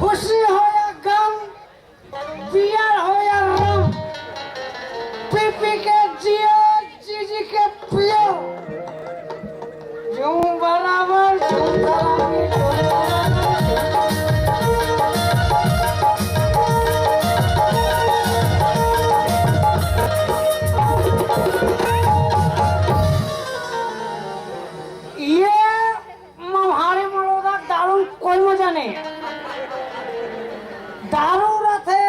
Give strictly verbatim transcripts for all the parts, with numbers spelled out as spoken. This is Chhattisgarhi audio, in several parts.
खुशी हो या गम, बियर हो या रम, पी पी के जियो, जी जी के पियो। झूम बराबर, झूम बराबर, झूम बराबर। ये मौहारी मड़ोदा दारू में कोई मजा नहीं है। दारू रथे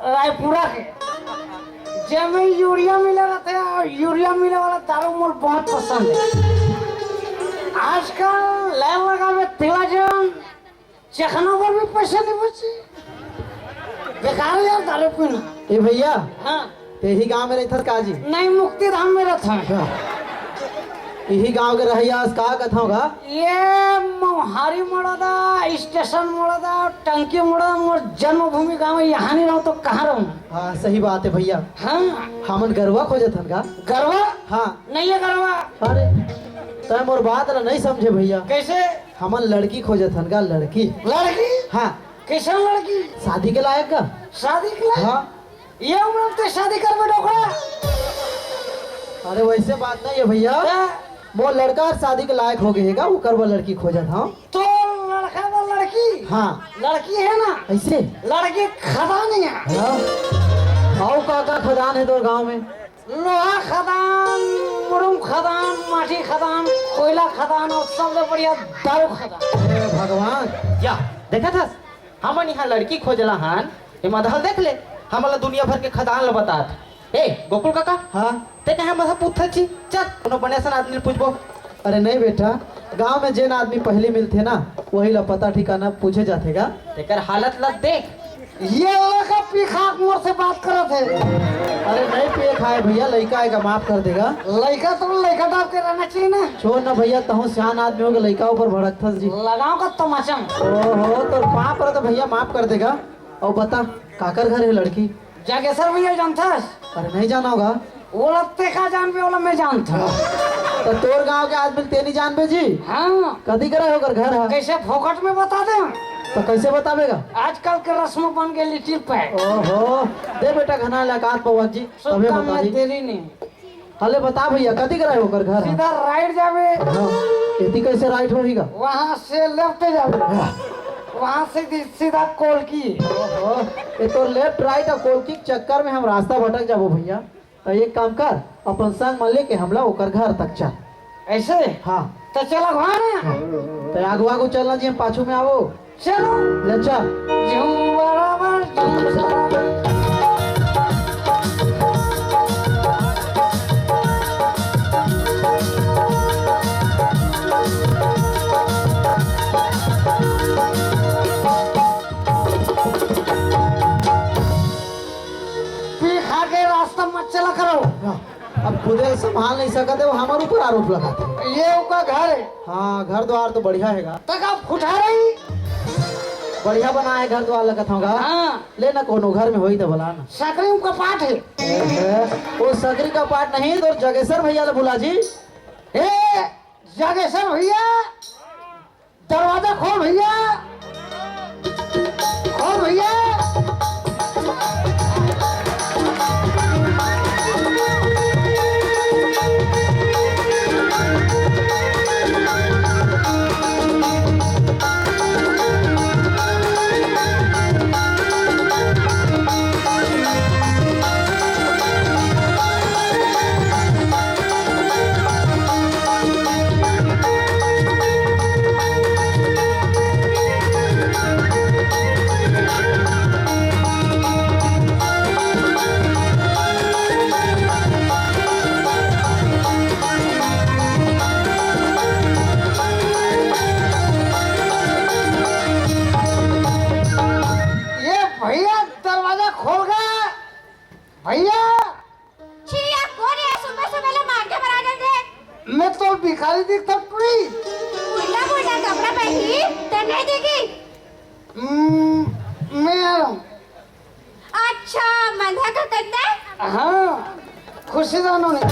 रायपुरा के, जेमे यूरिया मिले रथे, और यूरिया मिले वाला दारू मोर बहुत पसंद है। आजकल लाइन लगा में तिला जन चखना पर भी पैसा नहीं बची। बेकार है यार दारू पीना। ए भैया, हाँ। ते ही गांव में रहथस का जी? नहीं, मुक्ति धाम में रहथन। अच्छा। यही गांव के रहइया अस का कथव गा? ये मौहारी मड़ोदा, स्टेशन मड़ोदा, टंकी मड़ोदा, मोर जन्मभूमि गांव है, यहाँ नहीं रहूं तो कहाँ रहूं? हाँ, सही बात है भैया। हाँ। हमन गरवा खोजत हन का? गरवा? हाँ। नहीं है गरवा। अरे, तै मोर बात ला नहीं समझे भैया। कैसे? हमन लड़की खोजत हन का, लड़की। लड़की? हाँ। कैसन लड़की? शादी के लायक का? शादी के लायक? हाँ। ये उम्र में ते शादी करबे डोकरा? अरे वैसे बात नहीं है भैया। हाँ। मोर लड़का शादी के लायक हो गए हे गा, ओकर बर लड़की खोजत हंव। तो लड़का बर लड़की? हाँ। लड़की है ना? ऐसे? लड़की खदान है। हाँ। अउ का का खदान है तोर गांव में? लोहा खदान, मुरुम खदान, माटी खदान, कोयला खदान और सबले बढ़िया दारू खदान। हे भगवान। या, देखत हस? हमन इहाँ लड़की खोजला हन, ए मदहल देख ले, हमन ला दुनिया भर के खदान ला बतात। ए, गोकुल काका, हाँ? ते कहे मदहा पूछत छी? चल, कोनो बने असन आदमी ले पूछबो। अरे नहीं बेटा, गांव में जेन आदमी पहली मिलथे ना, वही ला पता ठिकाना पूछे जाथे गा। तेकर हालत ला देख। ये लड़का पी खा के मोर से बात करत हे। अरे नहीं पिए खाए भैया, लइका आएगा, माफ कर देगा। लइका तो लइका टाइप के रहना चाहिए ना। छोड़ ना भैया, तहूँ सियान आदमी हो के लइका ऊपर भड़कथस जी। लगाओ का तमाचा। ओहो, तो पाप रहे तो भैया माफ कर देगा। और बता, काकर घर है लड़की? जागेश्वर भैया जानथस? अरे नहीं जाना होगा। ओला ते का जानबे, ओला मैं जानथंव। तो तोर गांव के आदमी ते नहीं जानबे जी? हाँ। कदी करा है ओकर घर है? कैसे फोकट में बता दे? तो कैसे बताबेगा? आजकल के रस्म बन गए लिटिल पैक। ओहो, दे बेटा घना इलाकात पवन जी, तबे बता शुभकामना दी। तेरी नहीं। हले बता भैया, कदी करा है ओकर घर है? सीधा राइट जाबे। हाँ, एती कैसे राइट होहीगा? वहाँ से लेफ्ट जाबे। हाँ। वहाँ से दी-, सीधा कोलकी। ओहो, ये तो लेफ्ट राइट और कोलकी के चक्कर में हम रास्ता भटक जाबो भैया। तो एक काम कर, अपन संग में लेके हमला ओकर घर तक चल। ऐसे? हाँ। तो चला घुमा ना। हाँ। तो आगू आगू चलना जी, हम पाछू में आवो। चलो। ले चल। झूम बराबर, झूम बराबर। पी खा के रास्ता मत चला करो। हाँ, अब खुदे संभाल नहीं सकत है, वो हमारे ऊपर आरोप लगाते हैं। ये ओकर घर है। हाँ, घर द्वार तो बढ़िया है गा। तक आप उठा रही। बढ़िया बना है घर द्वार लगत होगा। हाँ। ले ना कोनो घर में होई तो बुला ना। सकरी का पाठ है। ए, वो सकरी का पाठ नहीं, तो जगेश्वर भैया ले बुला जी। ए, जगेश्वर भैया, दरवाजा खोल भैया, खोल भैया। ये भैया दरवाजा खोल गा भैया। छिया, कोन हे सुबह सुबह ले मांगे बर आ गे रे? मैं तो भिखारी दिखता टुरी। बुढ़ा बुढ़ा कपड़ा पहनी, ते नहीं दिखी? हम्म, मैं आ रहा हूँ। अच्छा, मंधा का करता? हाँ, खुशी जानो नहीं।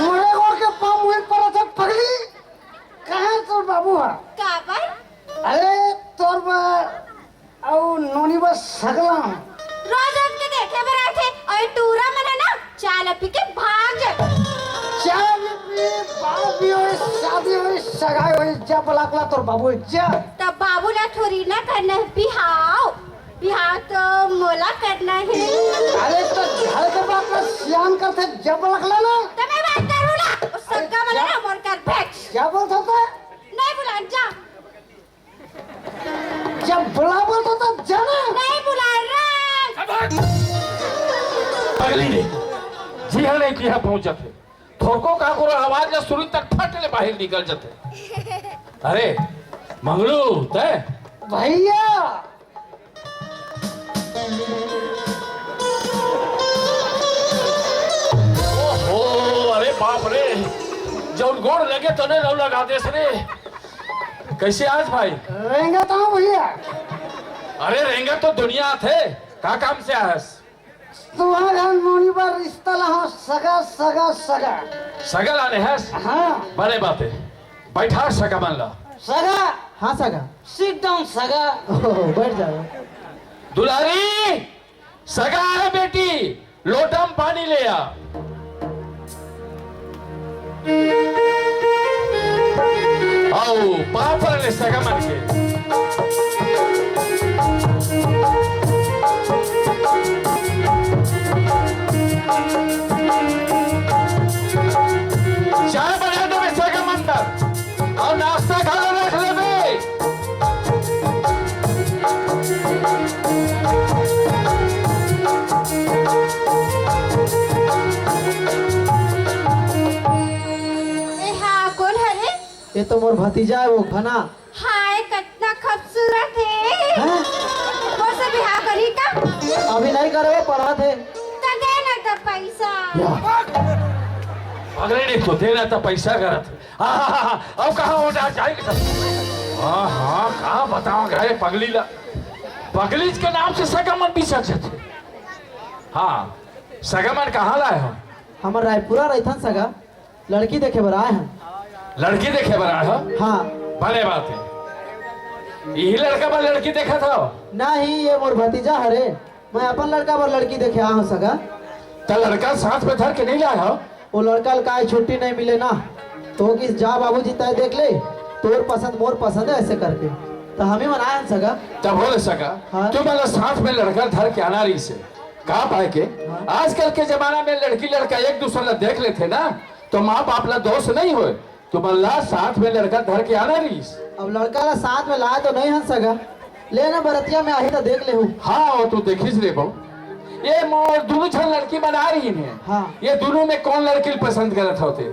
मुड़े गोड़ के पाँव मुँह पर था पगली। कहाँ तोर बाबू है? काबर? अरे तोर बर अउ नोनी बर सगला। रोज रोज के देखे बर आथे, अउ टूरा मन हे ना, चाय ल पी के भाग जाथे। चाय भी पी, बात भी होई, शादी होई, सगाई होई, जा बलाकला तोर बाबू हे, जा। तब बाबू ला थोड़ी ना करना हे बिहाव, बिहाव तो मोला करना हे। अरे तो घर के बात ला सियान करथे, जा बलाकला ना। तब मैं बात करूँ ना, वो सग्गा मन हे ना, मोर कर भेज। क्या बोलत हस? नहीं बुलान, जा। जब बुलाबो तो, तो जाना। नहीं बुला रहा। पगली ने जी हाँ नहीं किया पहुंचत हे। थोरको का करो आवाज ला सुनी तक फट ले बाहर निकल जाथे। अरे मंगलू तय भैया। ओहो, अरे बाप रे, जौन गोड़ लगे तने लौ लगा देस रे। कैसे आज भाई? रेंगत हूँ भैया। अरे रेंगत तो दुनिया थे, का काम से आयस? तुम्हारे घर नोनी बर रिश्ता ला हूँ, सगा, सगा, सगा। सगा लाने हस? हाँ। बड़े बात हे, बैठा सगा मन ला। सगा। हाँ सगा। Sit down सगा। ओह, बैठ जाओ। दुलारी, सगा हे बेटी, लोटा म पानी ले आ। आओ, पापड़ ले सगा मन के। चाय बना देबे सगा मन बर। अउ नाश्ता घलो रख लेबे। ए हा, कोन हरे? ये तो मोर भतीजा हे, वो घना। हाय, कितना खूबसूरत हे। हैं? मोर से बिहाव करी का? अभी नहीं करे, वो पढ़त हे। तो दे ना तो पैसा। या। पगली नहीं तो देना तो पैसा करत। हाँ, हाँ, हाँ, हाँ, अब कहाँ हो जा, जाए के सब? हाँ, हाँ, का बताओ घरे पगली ला। पगली के नाम से सगा मन बिछड़ जाथे। हाँ, सगा मन कहाँ लाए हो? हमर रायपुरा रहिथन सगा, लड़की देखे बर आए हन। लड़की देखे बर आए हो? हाँ। भले बात हे। यही लड़का बर लड़की देखत हो? नहीं, ये मोर भतीजा हरे। मैं अपन लड़का बर लड़की देखे आ हूँ सगा। त लड़का साथ में धर के नहीं लाए हो? वो लड़का ल काय छुट्टी नहीं मिले ना, तो किस जा बाबूजी तय देख ले, तोर पसंद मोर पसंद है ऐसे करके, तो हम ही मन आए हन सगा। तब हो ले सगा, हाँ। तू मतलब साथ में लड़का धर के आना रही से, का पाए के? हाँ। आजकल के जमाना में लड़की लड़का एक दूसरे ला देख लेथे ना, तो माँ बाप ला दोष नहीं होए। तुमन ला साथ में लड़का धर के आना रहीस। अब लड़का ला साथ में लाए तो नहीं हन सगा, ले ना बरतिया में आही तो देख लेहू। हाँ, वो तो देखिस रे बहू, ये मोर दोनों झन लड़की मन आ रही हैं। हाँ। ये दोनों में कौन लड़की ल पसंद करत होते?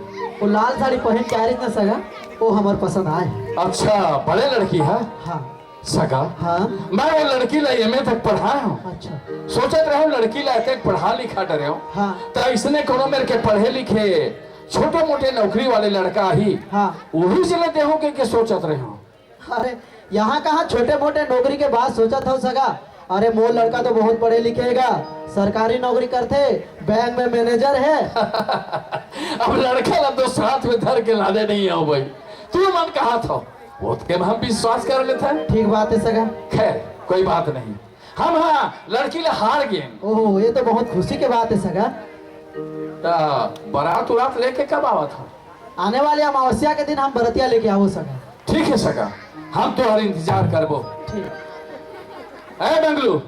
वो लाल साड़ी पहन के आ रही ना सगा, वो हमर पसंद आए। अच्छा, बड़े लड़की है। हाँ। सगा, हाँ। मैं वो लड़की ला एमए तक पढ़ाए हूँ। अच्छा। सोचत रहे हूँ लड़की ला एतेक पढ़ा लिखा डरे हूँ। हाँ। तो इसने कोनो मेरे के पढ़े लिखे छोटे मोटे नौकरी वाले लड़का ही, हाँ। वही जिले देहूं के, के सोचत रहे हो। अरे, यहाँ कहाँ छोटे मोटे नौकरी के बात सोचत हो सगा? अरे, मोर लड़का तो बहुत पढ़े लिखे हे गा, सरकारी नौकरी करथे, बैंक में मैनेजर है। अब लड़का ला तो साथ में धर के लादे नहीं हो भाई, तू मन कहा था, बहुत के हम विश्वास कर लेते हैं। ठीक बात है सगा। खैर, कोई बात नहीं। हम हाँ लड़की ला हार गेन। ओहो, ये तो बहुत खुशी के बात है सगा। त बारात उरात लेके कब आवत हो? आने वाले अमावस्या के दिन हम बरतिया लेके आवो सगा। ठीक है सगा, हम तोहर इंतजार करबो। ठीक। ए बंगलू,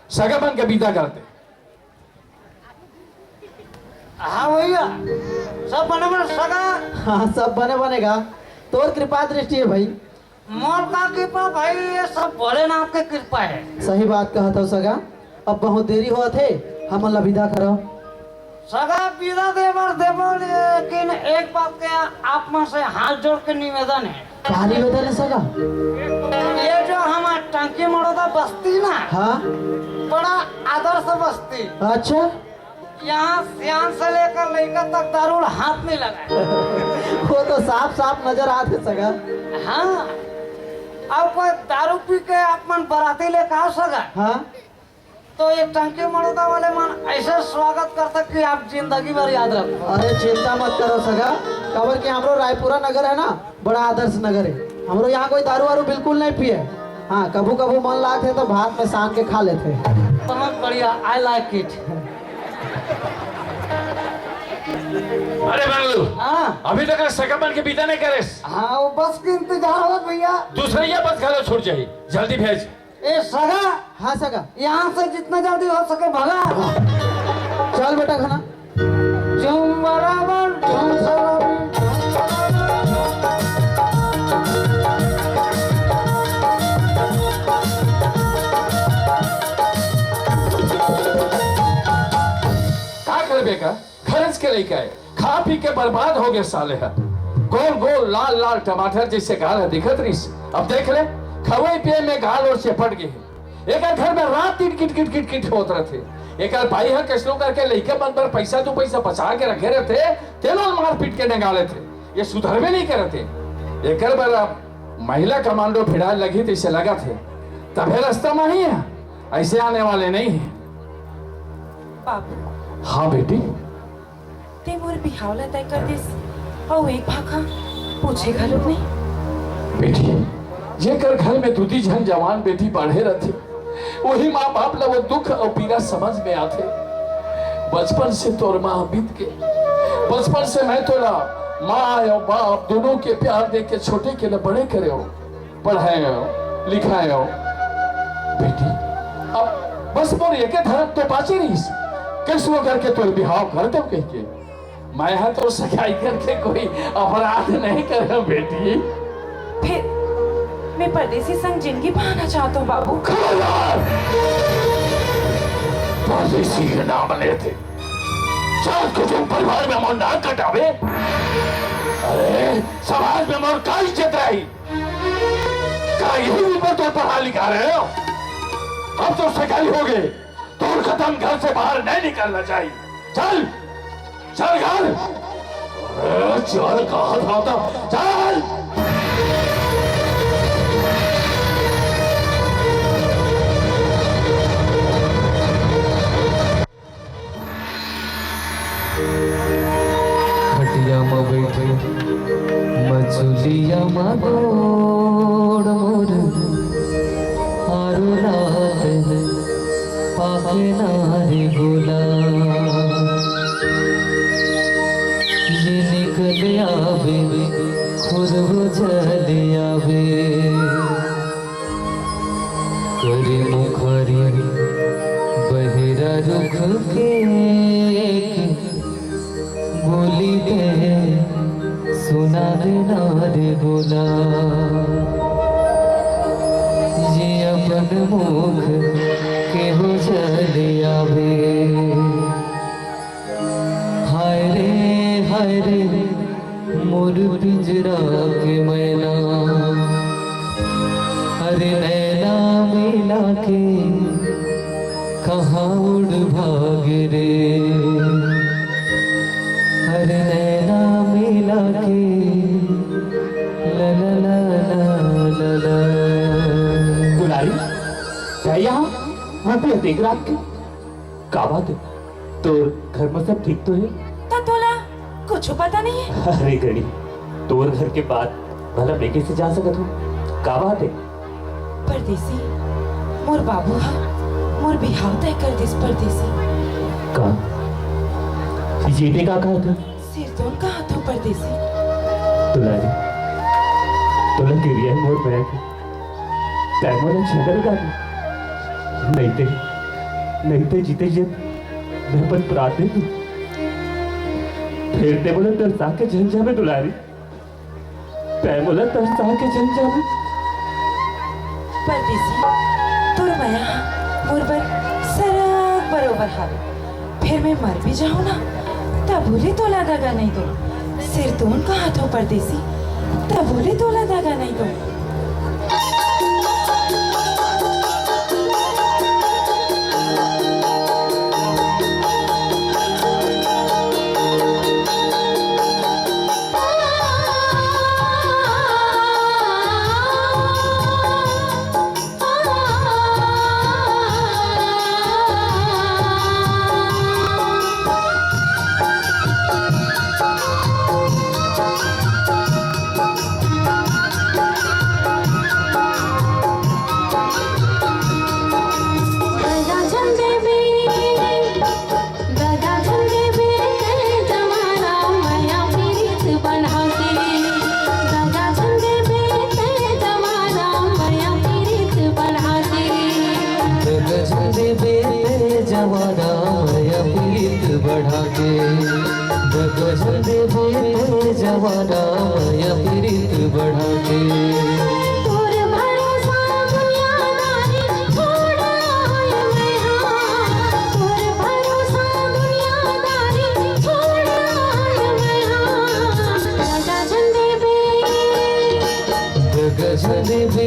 सगा बन के विदा करते। हाँ भैया, सब बने बने सगा। हाँ, सब बने बने गा। तोर कृपा दृष्टि है भाई। मोर का कृपा भाई, ये सब भोलेनाथ के कृपा है। सही बात कहत हो सगा, अब बहुत देरी होत हे, हमन ला विदा करो। सगा विदा दे बर देबो, लेकिन एक बात के आप मन से हाथ जोड़ के निवेदन है। का निवेदन है सगा? ये जो हमार टंकी मड़ौदा बस्ती ना, हाँ। बड़ा आदर्श बस्ती। अच्छा। यहाँ सियान से लेकर लइका तक दारू ला हाथ नहीं लगाए। वो तो साफ साफ नजर आत हे सगा। हाँ, अब कोई दारू पी के आप मन बराती लेके आओ सगा, हाँ। तो ये टंकी मड़ौदा वाले मन ऐसे स्वागत करता कि आप जिंदगी भर याद रखो। अरे चिंता मत करो सगा, काबर कि हमरो रायपुरा नगर है ना, बड़ा आदर्श नगर है। हमरो यहाँ कोई दारू वारू बिल्कुल नहीं पिए। हाँ, कभू कभू मन लागथे तो भात में सान के खा लेथे। बहुत बढ़िया, I like it। अरे मंगलू, हाँ। अभी तक सगा मन के बिदा नहीं करेस। हाँ, वो बस के इंतजार होत भैया। दूसरइया बस घलो छूट जाही, जल्दी भेज। ए सगा, हाँ सगा। यहाँ से जितना जल्दी हो सके भगा। चल बेटा खाना। झूम बराबर, झूम सराबी। का करबे का? घरच के लइका हे, खा पी के बर्बाद हो गए साले ह। गोल गोल लाल लाल टमाटर जैसे गाल ह दिखत रहिस, अब देख ले, खवई पिए में गाल और चेपट गए हे। एकर घर में रात दिन किट किट किट किट होत रहथे। एकर बाई ह कैसनो करके लइका मन बर पैसा दू पैसा बचा के रखे रहथे, तेनो ल मार पीट के नंगा लेथे। ये सुधरबे नहीं करत हे। एकर बर अब महिला कमांडो भिड़ाए लगही तैसे लगत हे, तभे रास्ता में ही है, ऐसे आने वाले नहीं है। बाबू। हाँ बेटी। ते मोर बिहाव ला तय कर दिस, अउ एक भाखा पूछे घलोक नहीं। बेटी, जेकर घर में दूधी झन जवान बेटी बाढ़े रथे, वही माँ बाप ला वो दुख अउ पीड़ा समझ में आथे। बचपन से तोर माँ बीत के, बचपन से मैं तोला माँ अउ बाप दोनों के प्यार दे के छोटे के ला बड़े करे हो। पढ़ायो, लिखायो। बेटी, अब बस मोर एके धरम तो बाँचे रहिस, कैसनो करके तोर बिहाव कर देव कहिके। मैं ह तोर सगाई करके कोई अपराध नहीं करे बेटी। फिर मैं परदेसी संग जिंदगी बहाना चाहत हूँ बाबू। खबरदार! परदेसी के नाम लेथे। जात कुटुम परिवार में मोर नाक कटाबे। अरे, समाज में मोर का इज्जत रही? का यही ऊपर तो पढ़ा लिखा रहे हो? अब तो सगाई हो गई, तोर कदम घर से बाहर नहीं निकलना चाहिए। चल, चल घर। अरे, चल, कहा था, था? चल। खटिया म बइठे, मचुलिया म गोड़ मोर, आरो रात पाके ना रे गोला। ये निकल आवे, खुद हो चले आवे। करे मुखारी बहिरा रुख के एक बोली ते सुना देना रे गोला। ये अपन मुख के हो चले आवे। हाय रे, हाय रे, मोर पिंजरा के मैना, अरे नैना मिला के कहाँ उड़ भागे रे, अरे नैना मिला के ला ला ला ला ला ला। दुलारी, क्या यहाँ? वो भी देख रात के? का बात है? तोर घर में सब ठीक तो है? त तोला कुछ पता नहीं है? अरे गणी, तोर घर के बात भला मैं कैसे जान सकत हूँ? का बात है? परदेसी, मोर बाबू हा मोर बिहाव तय कर दिस परदेसी। का? ये ते का कहा था? सिरतोन कहा था परदेसी। दुलारी, तोला गिरिया मोर बया के। तैं मोला छेदा लगा दे। नहीं ते, नहीं ते जीते जी मैं अपन प्राण दे दूं। फिर ते मोला तरसा के झन जाबे दुलारी। तैं मोला तरसा के झन जाबे। परदेसी, तोर मया मोर बर सरग बरोबर हावे। फिर मैं मर भी जाऊं ना, तभो ले तोला दगा नहीं दो। सिरतोन कहा थो परदेसी, तभो ले तोला दगा नहीं दो।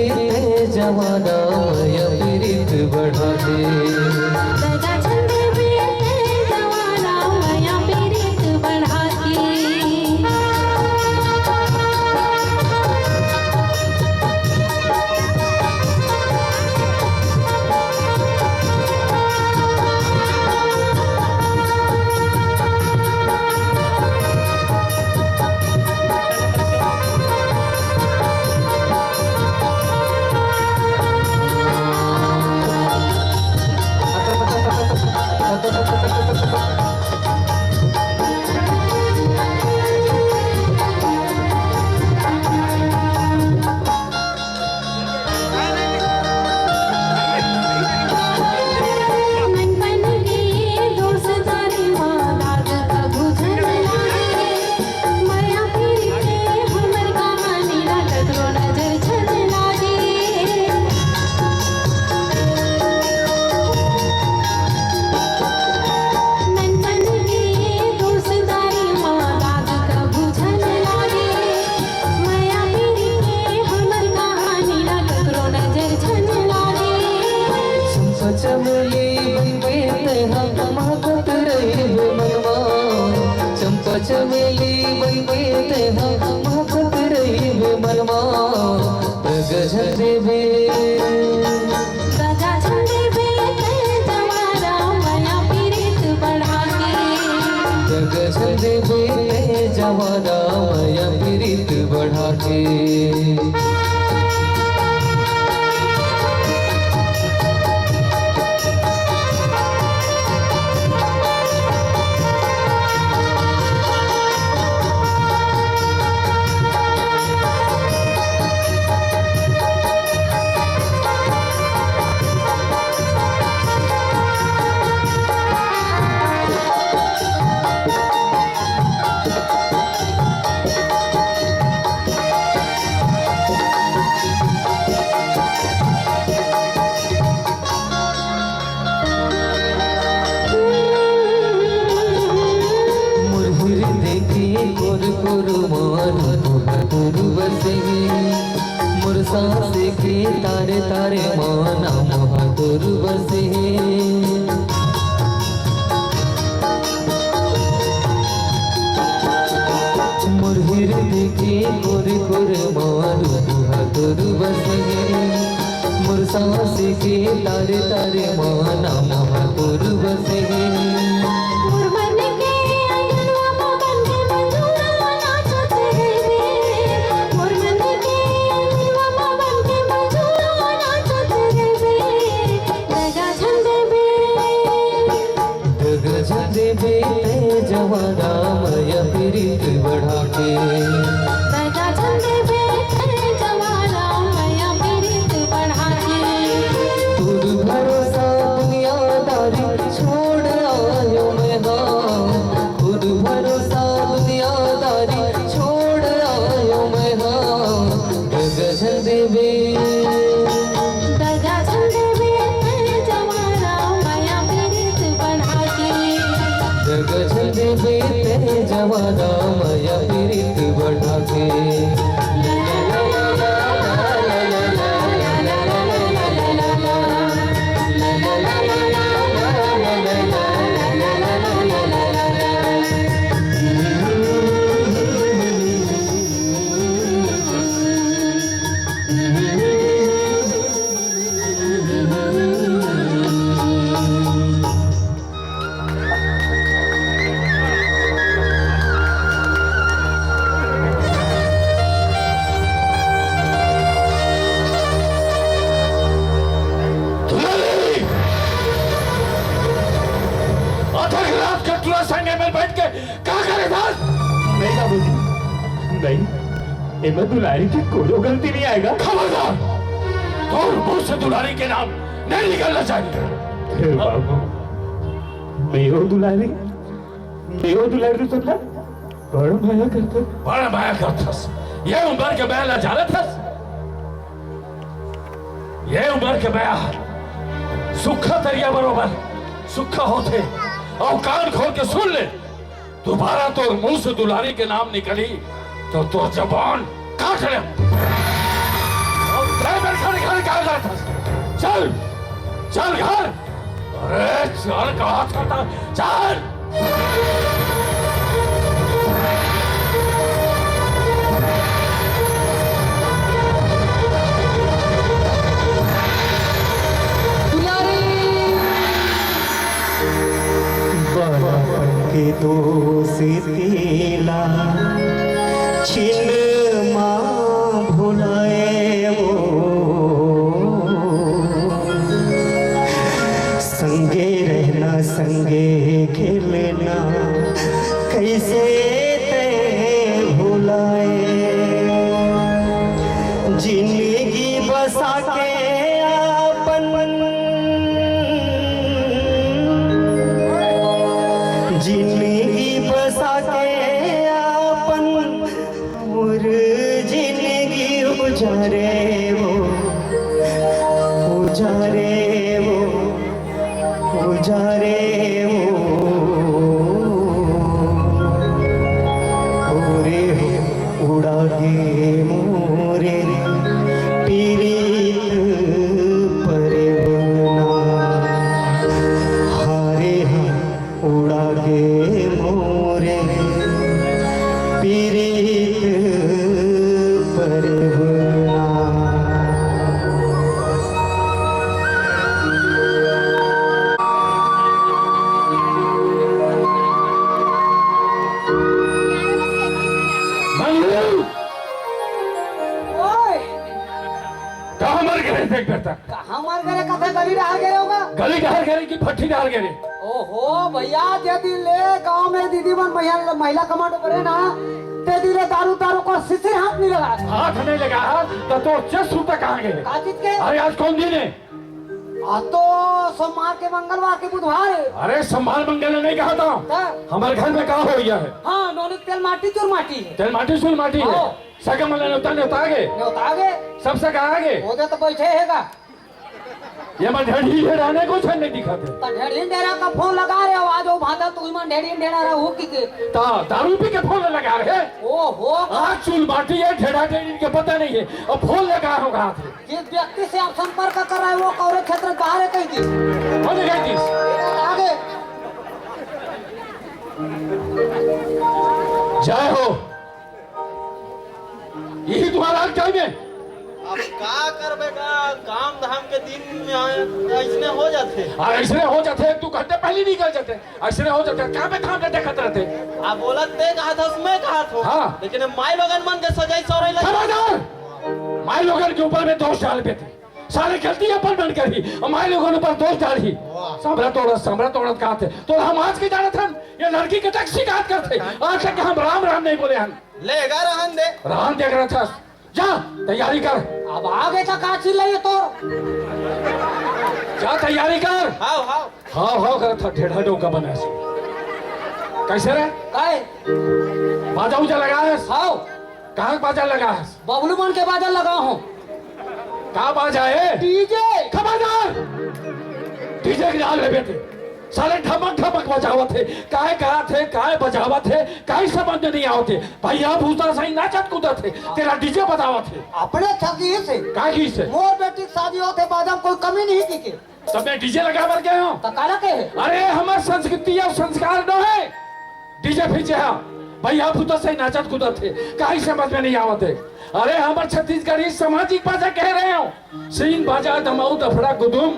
ते जवाना मया पीरित बढ़ा दे। दगा झन देबे ते जवाना मया पीरित बढ़ा दे। चमेली बनबे तेहा महकत रहिबे मनमा। चंपा चमेली बनबे तेहा महकत रहिबे मनमा। दगा झन देबे। दगा झन देबे ते जवाना मया पीरित बढ़ा के। दगा झन देबे ते जवाना मया पीरित बढ़ा के। मुरहुर देखे कोर कोर मारू तुहर बसे। मोर सांस के तारे तारे माना मोहा तोर बसे। मोर हृदय के कोर कोर मारू मोहा तोर बसे। मोर सांस के तारे तारे माना मोहा तोर बसे। मोर मन के अंगनवा म बन के मंजूरा नाचत रहिबे। मोर मन के अंगनवा म बन के मंजूरा नाचत रहिबे। दगा झन देबे। दगा झन देबे ते जवाना मया पीरित बढ़ा के। दगा झन देबे ते जवाना मया पीरित बढ़ा के। तोर भरोसा दुनियादारी छोड़ आयो मैं हाँ। तोर भरोसा दुनियादारी छोड़ आयो मैं हाँ। दगा झन देबे। दगा झन देबे ते जवाना मया पीरित बढ़ा के। दगा झन देबे ते जवाना मया पीरित बढ़ा के। दुलारी! अधक रात के टूरा संग एमेर बैठ के का करे था? नहीं बाबूजी, नहीं, एमे दुलारी के कोनो गलती नहीं आएगा। खबरदार, तोर मुंह से दुलारी के नाम नहीं निकलना चाहिए। हे बाबू, मैं ओ दुलारी, मैं ओ दुलारी तो ना बड़ मया करथस। बड़ मया करथस। ये उम्र के मया ला जानत हस? ये उम्र के मया सुक्खा तरिया बरोबर सुक्खा होथे। अउ कान खोल के सुन ले, दोबारा तोर मुंह से दुलारी के नाम निकली तो तोर जबान काट ले। अउ तैं मेर चल, चल घर। अरे चल, कहा था, चल। बड़पन के दोस्ती ला छिन मा भुलाए वो। संगे रहना, संगे खेलना, कैसे ते भुलाए। जिंदगी बसा के अपन, जिंदगी बसा के अपन, मोर जिंदगी उजारे वो, उजारे वो, उजारे वो। ओरे हो उड़ा गे मोरे पीरित परवना। हारे हा उड़ा गे मोरे पीरित परवना। मंगलू! ओए! कहाँ मर गए थे बेटा? कहाँ मर गए रे? कथे गली डहर गए होगा? गली डहर गए कि भट्टी डहर गए रे? ओहो भैया, जे दिन ले गांव में दीदी मन महिला, महिला कमांडो करे ना, ते दिन ले दारू, दारू को सिसिर हाथ नहीं लगा। हाथ नहीं लगा, तो, तो चेस सूता कहाँ गए? का चीज के? अरे आज कौन दिन है? आज तो सोमवार के, मंगलवार के, बुधवार है। अरे सोमवार मंगल ने नहीं कहा था। तब? हमारे घर में कहा हो गया है? हाँ, नोनी तेल माटी चूर माटी है। तेल माटी चूर माटी है। हाँ। सगा मन ला नेवता, नेवता आगे? नेवता आगे? सब सगा आगे? ओदे तो बैठे हेगा। ये मन ढेढ़ी ढेढ़ाने को छन नहीं दिखा थे। तो ढेढ़ी डेरा का फोन लगा रहे हो, आज वो भाता तू मन ढेढ़ी डेरा रहा हूँ कि के? ता दारू पी के फोन लगा रहे। ओहो। आज चूल बाटी है, ढेढ़ा ढेढ़ी के पता नहीं है। अब फोन लगा होगा हाथ में। जिस व्यक्ति से आप संपर्क कर रहे हो, वो कौरे क्षेत्र बाहर है कहीं की? हो गई थी। आगे। जय हो। यही तुम्हारा हाल टाइम है। अब का करबे का, काम धाम के दिन में ऐसने हो जाथे। और ऐसने हो जाथे, एक दो घंटे पहले निकल जाथे। ऐसने हो जाथे, काम में धाम में देखत रहथे। आप बोलत ते कहा था, मैं कहा था। हाँ। लेकिन माई लोगन मन के सजाई सौरई लग खबरदार! माई लोगन के ऊपर में दोष डाल देथे। सारे गलती अपन मन करही, और माई लोगन ऊपर दोष डालही। वाह। संभरा तोड़त, संभरा तोड़त कहाथे। तो हम आज के जानत हन, ये लड़की के तक शिकायत करथे। आज तक हम राम राम नहीं बोले हन। लेगा रहन दे। रहन दे करत हस। जा, तैयारी कर। अब आगे का का चिल्लाइए तोर? जा, तैयारी कर। हाव, हाव। हाव, हाव करत हा, ढेढ़ा डोका बना से। कैसे रे? काय? बाजा उजा लगा है? हाव। कहाँ बाजा लगा है? बबलू मन के बाजा लगा हूँ। का बाजा है? डीजे। खबरदार! डीजे के नाम लेबे ते। साले ढमक ढमक बजावत हे, काय गात हे, काय बजावत हे, काय समझ में नहीं आवत हे। भैया भूसा सही नाचत कूदत हे, तेला डीजे बजावत हे। अपने ठगी से। का की से? मोर बेटी के शादी होत हे, बाजा में कोई कमी नहीं की के। तब मैं डीजे लगा बर गए हूँ। तो काला के है? अरे हमर संस्कृति और संस्कार न है। डीजे फीजे हा। भैया भूसा सही नाचत कूदत हे, काय समझ में नहीं आवत हे। अरे हमर छत्तीसगढ़ी सामाजिक बाजा कह रहे हो। सींग बाजा, दमाऊ, दफड़ा, गुदुम,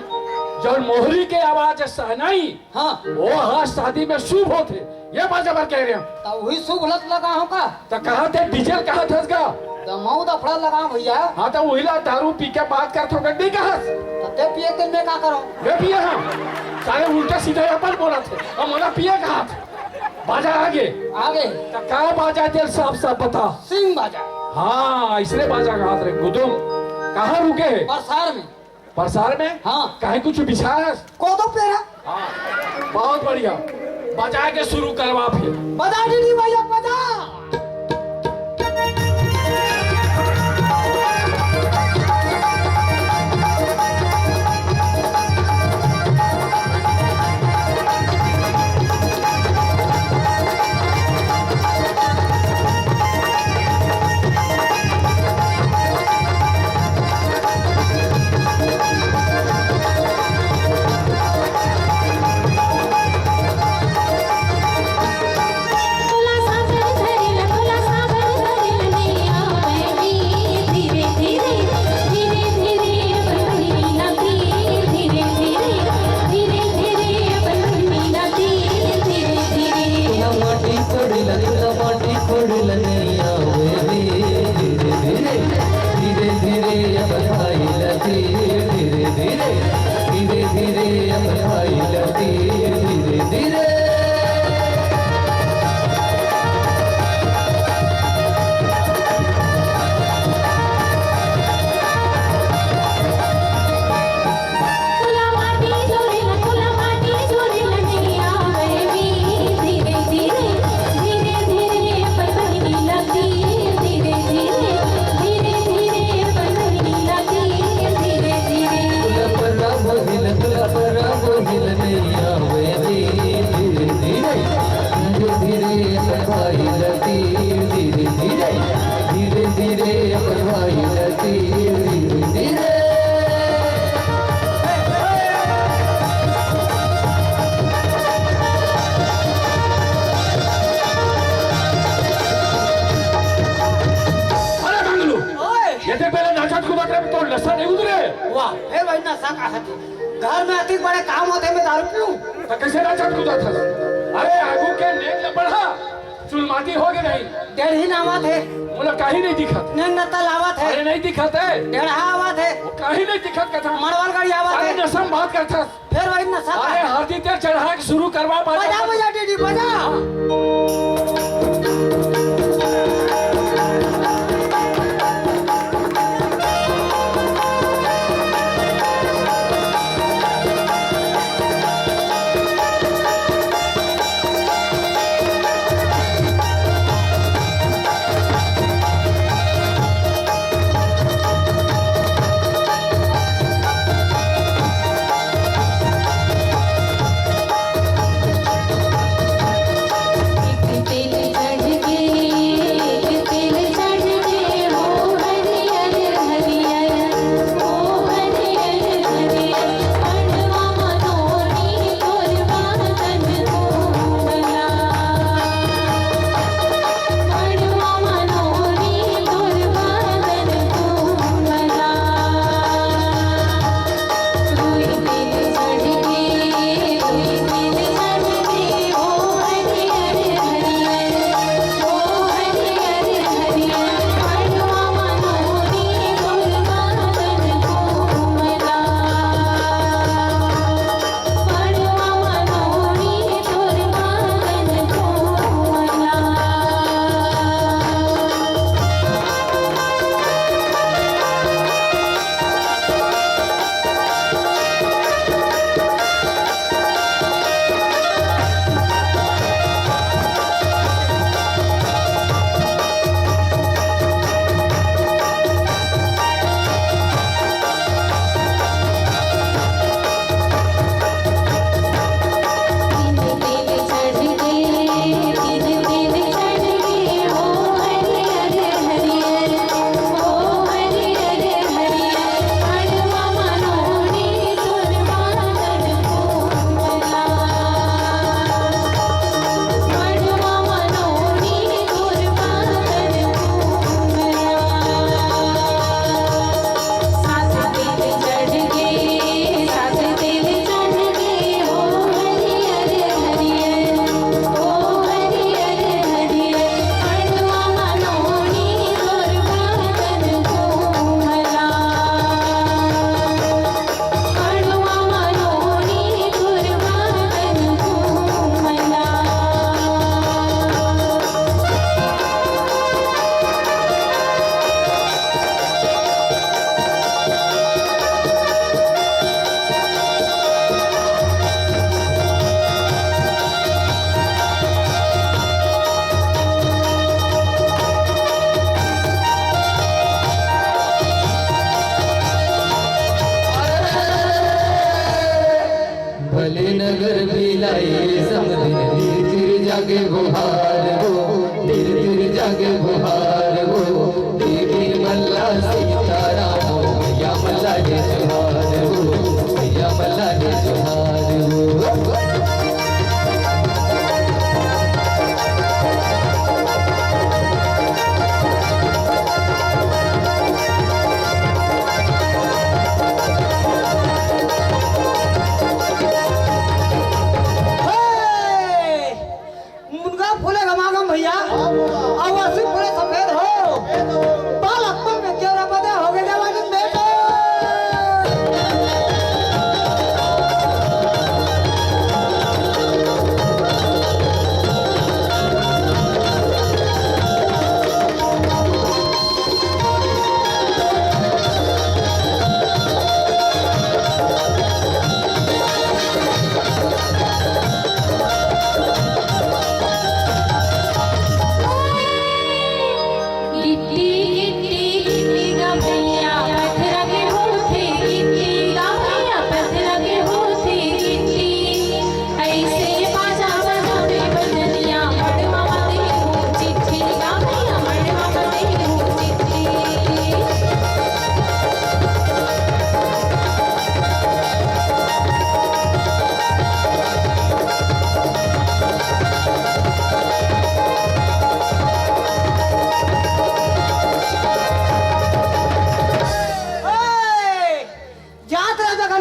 जौन मोहरी के आवाज है, शहनाई, हाँ। वो हा शादी में शुभ होथे, ये बाजा बर कह रहे हो। तो वही शुभ लत लगा हो का? तो कहा थे डीजे कहा था इसका? दमाऊ दफड़ा लगा भैया। हाँ, तो वही ला दारू पी के बात कर थोड़ा नहीं कहा। तो ते पिए ते मैं का करो? मैं पिए हाँ। सारे उल्टा सीधा अपन बोला थे, अब मना पिए कहा था। बाजा आगे। आगे। तो का बाजा तेरे साफ साफ बता। सिंह बाजा। हाँ, इसने बाजा कहा थे गुदुम। कहाँ रुके हैं? परसार में। परसार में? हाँ। कहीं कुछ बिछाया है? कोदो पेरा। हाँ, बहुत बढ़िया। बजा के शुरू करवा फिर। बजा डीडी भैया, बजा। नहीं उतरे। वाह, हे भाई, नशा का है। घर में अतिक बड़े काम होथे, मैं दारू पीऊं? त कइसे राजा कूदत हस? अरे, आगू के नेग ल बढ़ा, चुलमाटी हो गे नहीं। डेढ़ही न आवत हे। मोला काही नहीं दिखत। नेग नत्ता ल आवत हे। अरे, नहीं दिखत हे। डेढ़हा आवत हे। वो काही नहीं दिखत कथा। मड़वाल गाड़ी आवत अरे, हे। नशा म बात करथस। फेर वही नशा का अरे, है। हरदी तेल चढ़ा के शुरू करवा, बजा, बजा, बजा। बजा, डीडी, बजा। भले नगर भिलाई समदिन, तीर तीर जागे बुहार हो, तीर तीर जागे बुहार हो। देवी मल्ला सीताराम, मैया मल्ला के जोहार हो, मैया मल्ला के जोहार हो। हे! मुनगा फूले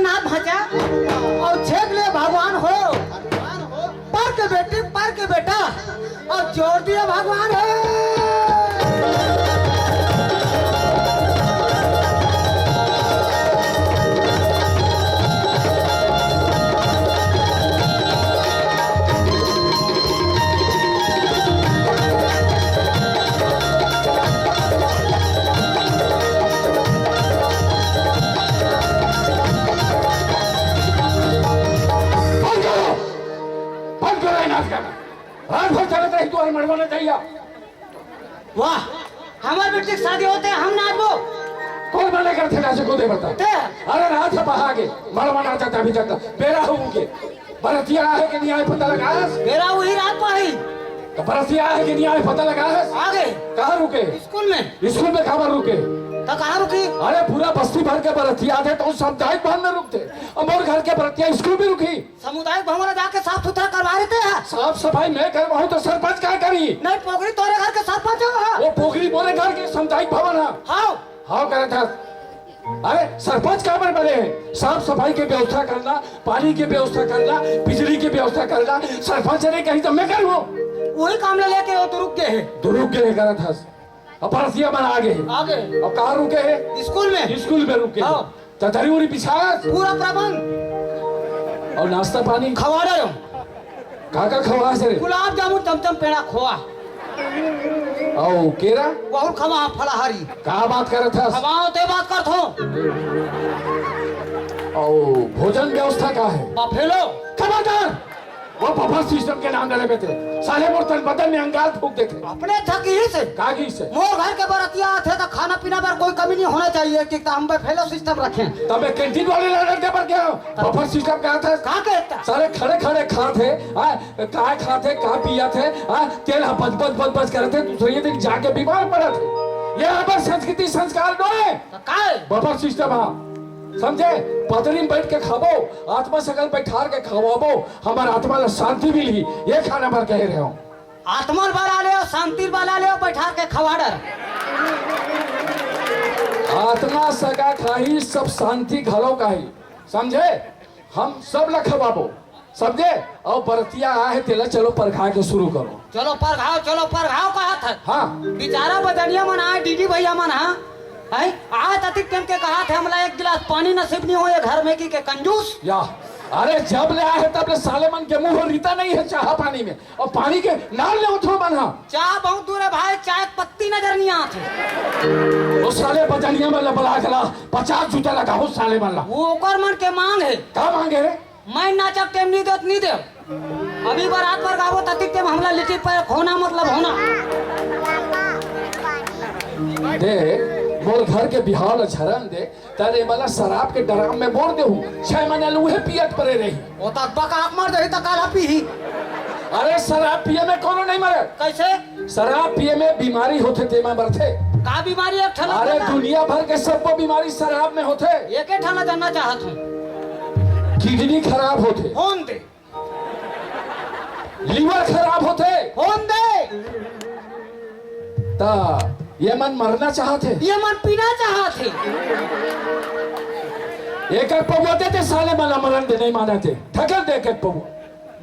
ना भचा और छेक ले भगवान हो। पर के बेटी, पर के बेटा, और जोर दिया भगवान हो। बंद करो, बंद करो ये नाच गाना। रात भर चलत रही तुम्हारी मड़वा नचैया। वाह, हमर बेटी के शादी होते हम नाचबो। कौन मना करथे नाचे कूदे बता? ते। अरे रात ह पहा गे, मड़वा नाचा था अभी तक। बेरा हो के। बरतिया आहे के नहीं आए पता लगा? बेरा वही रात पाही। तो बरतिया आहे के नहीं आए पता लगा? आगे। कहाँ रुके? स्कूल में। स्कूल में काबर रुके? तो कहाँ रुकी? अरे पूरा बस्ती भर के बरतिया आथे तो सामुदायिक भवन में रुकथे। और मोर घर के बरतिया स्कूल में रुकी। सामुदायिक भवन जाके साफ सुथरा करवा रहे थे। साफ सफाई मैं करवाहूँ तो सरपंच का करी? नहीं, पोगरी तोरे घर के सरपंच हो। वो पोगरी मोरे घर के सामुदायिक भवन है। हाँ। हाँ, करे था। अरे सरपंच काबर बने हैं? साफ सफाई के व्यवस्था करना, पानी के व्यवस्था करना, बिजली के व्यवस्था करना, सरपंच ने कही तो मैं करूँ। वही काम ले लेके वो तो रुक गए हैं। तो रुक गए, करे था। अब बरतिया मन आगे हे। आगे। अब कहाँ रुके हे? स्कूल में। स्कूल में रुके हे। हाँ। त दरी उरी बिछास? पूरा प्रबंध। अउ नाश्ता पानी? खवाड़ा यो। का का खवास रे? गुलाब जामुन, चमचम, पेड़ा, खोआ। अउ केरा? बहुत खवा फलाहारी। का बात करत हस? खवाओ ते बात करत हो। अउ भोजन व्यवस्था का हे? बफेलो। खबरदार! वो बफर सिस्टम के नाम ले लेबे ते, साले मोर तन बदन में अंगार फूंक देथे। अपने थकी ही से। का की से? मोर घर के बरतिया आथे त खाना पीना बर कोई कमी नहीं होना चाहिए कि हम बफेलो सिस्टम रखें। तबे कैंटीन वाले ला ऑर्डर दे बर गया। बफर सिस्टम का था? का कहता? साले खड़े खड़े खात हे, हाँ, का खात हे, का पियत हे, हाँ, तेल ह बच बच बच बच करत हे, दूसरे दिन जाके बीमार पड़त हे। ये हमर संस्कृति संस्कार नोहे। त काय? बफर सिस्टम हा, समझे? पतरी में बैठ के खाबो, आत्मा सकल बैठार के खवाबो, हमर आत्मा ला शांति मिलही, ये खाना बर कहे रहे हो। आत्मा बला ले, शांति बला ले, बैठार के खवा डर। आत्मा सगा खाही, सब शांति घलो खाही, समझे? हम सब ला खवाबो, समझे? अउ बरतिया आए हे, तेला चलो परघाए के शुरू करो। चलो परघाओ, चलो परघाओ कहत हे। हाँ। बेचारा बजनिया मन आए, डीडी भैया मन, हाँ? हैं? आए ततिक टेम के कहत हे, हमला एक गिलास पानी नसीब नहीं हो ये घर में की के कंजूस। या, अरे जब ले आए हे तब ले साले मन के मुंह रीता नहीं हे चाह पानी में, अउ पानी के नाम ले उठो मन हा। चाह बहुत दूर हे भाई, चाय के पत्ती नजर नहीं आत हे। ओ साले बजनिया मन ला बला के ला, पचास जूता लगाओ साले मन ला। वो ओकर मन के मांग हे। का मांगे हे? मैं नाचब टेम नहीं देत, नहीं देव। अभी बारात बर गाबो, ततिक टेम हमला लिट्टी पर होना मतलब होना। दे, मोर घर के बिहाव ला झरन दे, तरे मला शराब के ड्राम में बोर देहू, छह महीना ले उहे पियत परे रही। ओ तक बका आंख मार देही त काला पीही। अरे शराब पिए में कोनो नहीं मरे। कैसे? शराब पिए में बीमारी होथे, तेमा मरथे। का बीमारी एक ठन अरे बता। दुनिया भर के सबको बीमारी शराब में होथे। एके ठन जानना चाहत हूँ। किडनी खराब होथे। होन दे। लिवर खराब होथे। होन दे। त ये मन मरना चाहत हे। ये मन पीना चाहत हे। एकर पौवा दे दे साले मन ला मरन दे, नहीं मानत हे। ढकेल दे एकर पौवा।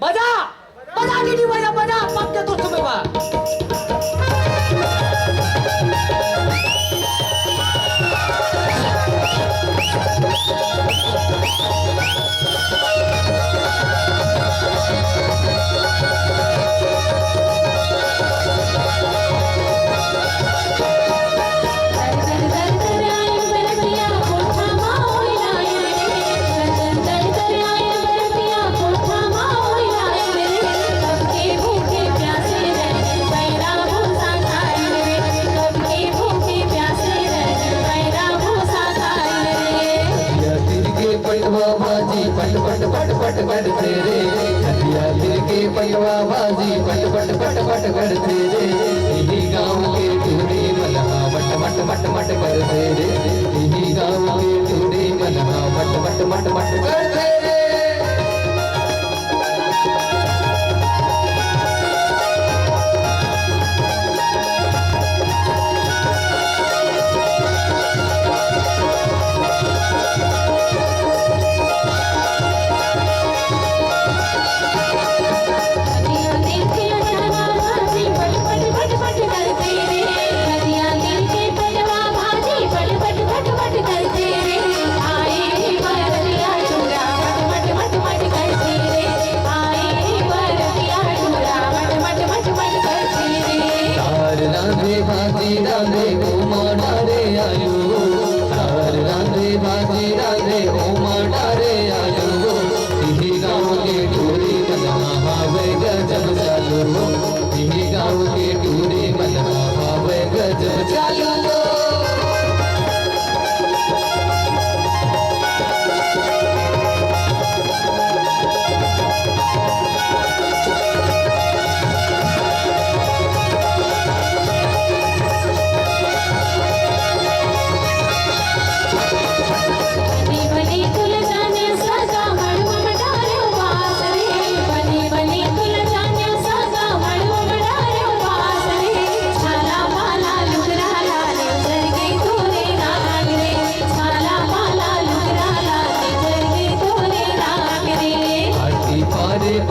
बजा। बजा दीदी भैया, बजा, पक के तो तुम्हें बा। या तिल के पटवा बाजी पट पट पट पट करथे रे। या तिल के पटवा बाजी पट पट पट पट करथे रे। इही गाँव के टूरी मन हा मट मट मट मट करथे रे। इही गाँव के टूरी मन हा मट मट मट मट करथे रे।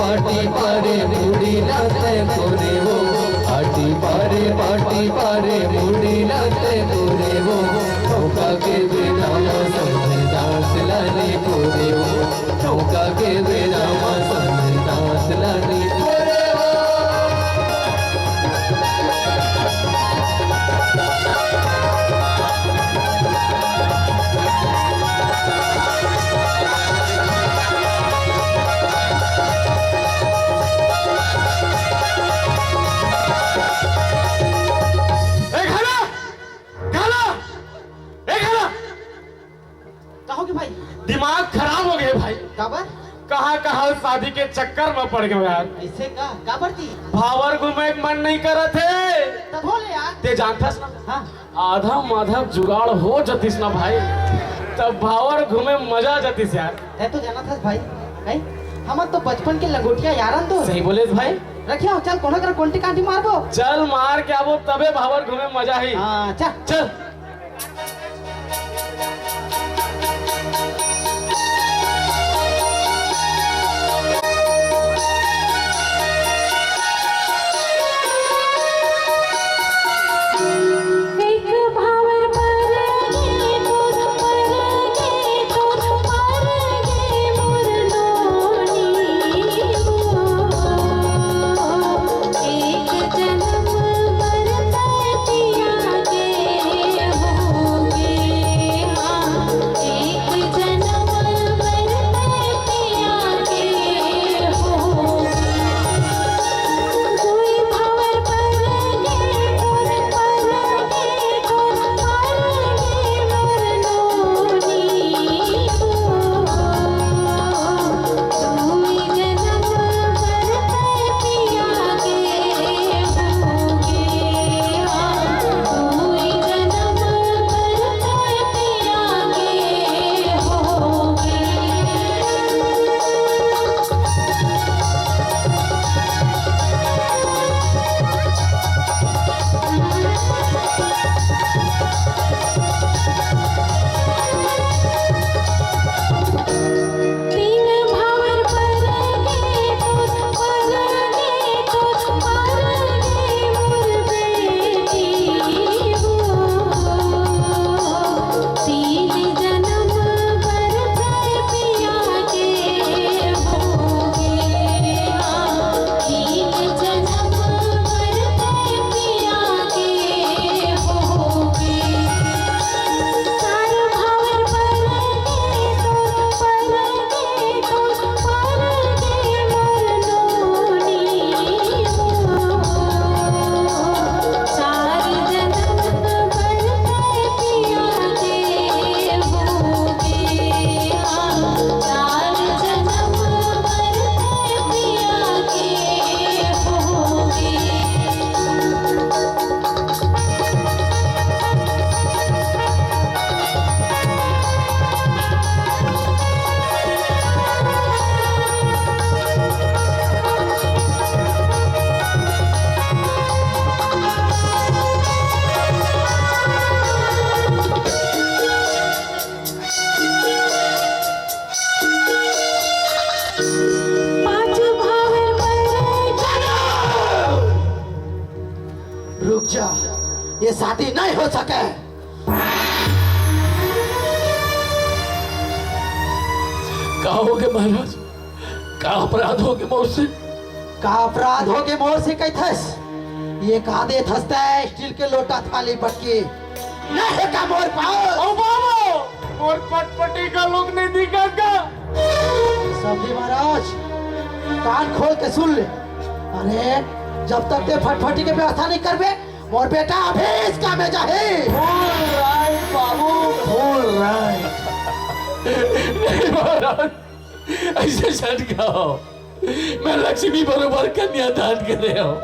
पाटी पारे मुड़ी ला तैं तोरे वो, पाटी पारे, पाटी पारे मुड़ी ला तैं तोरे वो। ठोका के बेरा मा संग दांत ला नी तोरे वो, ठोका के बेरा मा संग दांत ला नी तोरे वो। ए, घाला! घाला! ए, घाला! का होगे भाई? दिमाग खराब हो गे भाई। काबर? कहाँ कहाँ शादी के चक्कर में पड़ गए यार। ऐसे का? काबर जी? भावर घूमे के मन नहीं करत हे। तब हो ले यार। ते जानथस ना? हाँ। आधा माधव जुगाड़ हो जतिस ना भाई, तब भावर घूमे मजा आ जतिस यार। तै तो जानत हस भाई, हैं? हमर तो बचपन के लंगोटिया यारन तो। सही बोलेस भाई। रखिया, चल कोनो करा कोंटी कांटी मारबो। चल मार के आबो, तबे भावर घूमे मजा ही। हाँ, चल। चल। रुक जा, ये शादी नहीं हो सके। का होगे महाराज? का अपराध होगे मोर से? का अपराध होगे मोर से कहिथस? ये का देथस तै स्टील के लोटा थाली बटकी? नहीं का मोर पास? ओ बाबू, मोर पटपटी का लोग नहीं दिखा का? समधी महाराज, कान खोल के सुन ले। अरे, जब तक ते फटफटी के व्यवस्था नहीं करबे, मोर बेटा अभी इसका में जाही। All right बाबू, all right। नहीं महाराज, ऐसे झटकाओ। मैं लक्ष्मी बरोबर कन्यादान करे हूँ।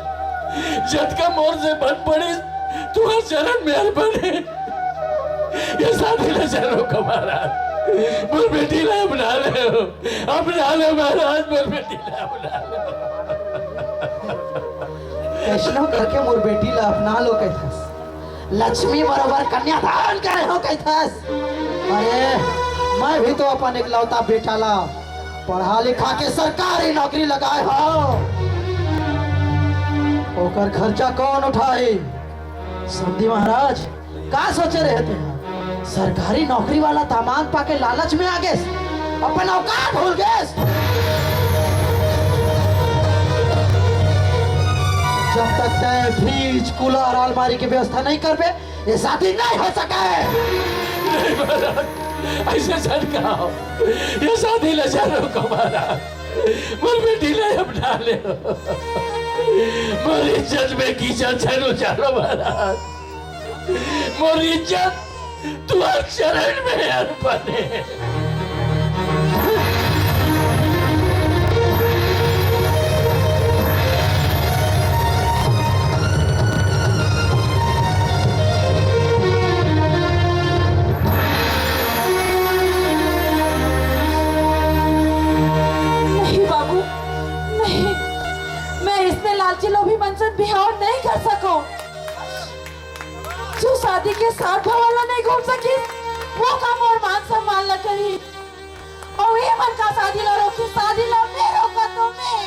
जतका मोर से बन पड़े, तुम्हारे चरण में अर्पण है। ये शादी न चलो महाराज, मोर बेटी ला अपना ले हो, अपना ले महाराज, मोर बेटी ला अपना ले। कैसनो करके मोर बेटी ला अपना लो कहिथस, लक्ष्मी बरोबर कन्यादान करे हो कहिथस। अरे, मैं भी तो अपन एकलौता बेटा ला पढ़ा लिखा के सरकारी नौकरी लगाए हो, ओकर खर्चा कौन उठाई? समधी महाराज, का सोचे रहे तें? सरकारी नौकरी वाला दामाद पाके लालच में आ गेस, अपन औकात भूल गेस। जब तक तें फ्रिज, कूलर, अलमारी के व्यवस्था नहीं करबे, ये शादी नहीं हो सके। नहीं महाराज, ऐसे झन कहा। ये शादी ला झन रोको महाराज। मोर बेटी ला अब डाले। मोर इज्जत में कीचड़ झन उछालो महाराज। मोर इज्जत तुम्हार चरण में अर्पण है। नहीं बाबू, नहीं, मैं इसने लालची लोभी मन से बिहाव नहीं कर सकूं। जो शादी के साथ भवन ला नहीं घूम सकी, वो का मोर मान सम्मान ला करी। अउ ये मन का शादी ला रोकी, शादी ला मैं रोका तो मैं।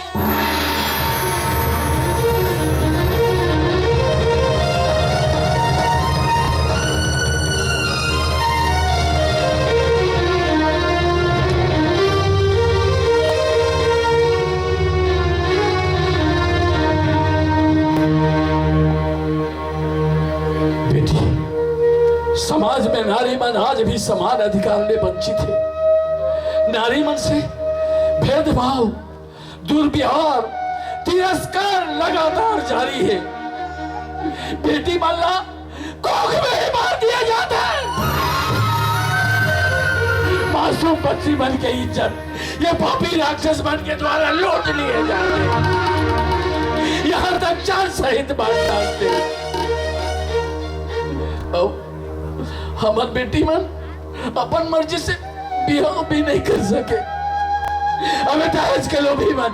बेटी, समाज में नारी मन आज भी समान अधिकार ले वंचित हे। नारी मन से भेदभाव, दुर्व्यवहार, तिरस्कार लगातार जारी हे। बेटी मन ला कोख में ही मार दिया जाता है। मासूम बच्ची मन के इज्जत ये पापी राक्षस मन के द्वारा लूट लिए जाते हैं। यहाँ तक जान सहित मार डालते हैं। अब हमर बेटी मन अपन मर्जी से बिहाव भी नहीं कर सके। अबे दहेज के लोभी मन,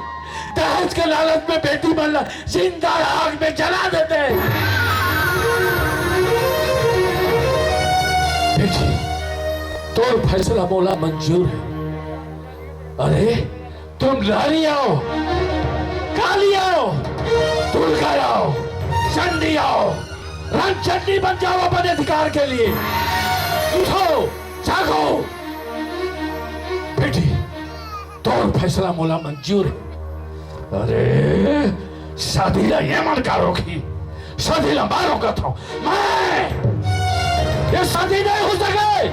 दहेज के लालच में बेटी मन ला जिंदा आग में जला देते हैं। बेटी, तोर फैसला मोला मंजूर है। अरे, तुम नारी आओ, काली आओ, दुर्गा आओ, चंडी आओ, रंगचंडी बन जाओ अपने अधिकार के लिए। उठो, जागो। बेटी, तोर फैसला मोला मंजूर है। अरे, शादी ला ये मन का रोकी, शादी ला मैं रोकत हूँ। मैं, ये शादी नहीं हो सके।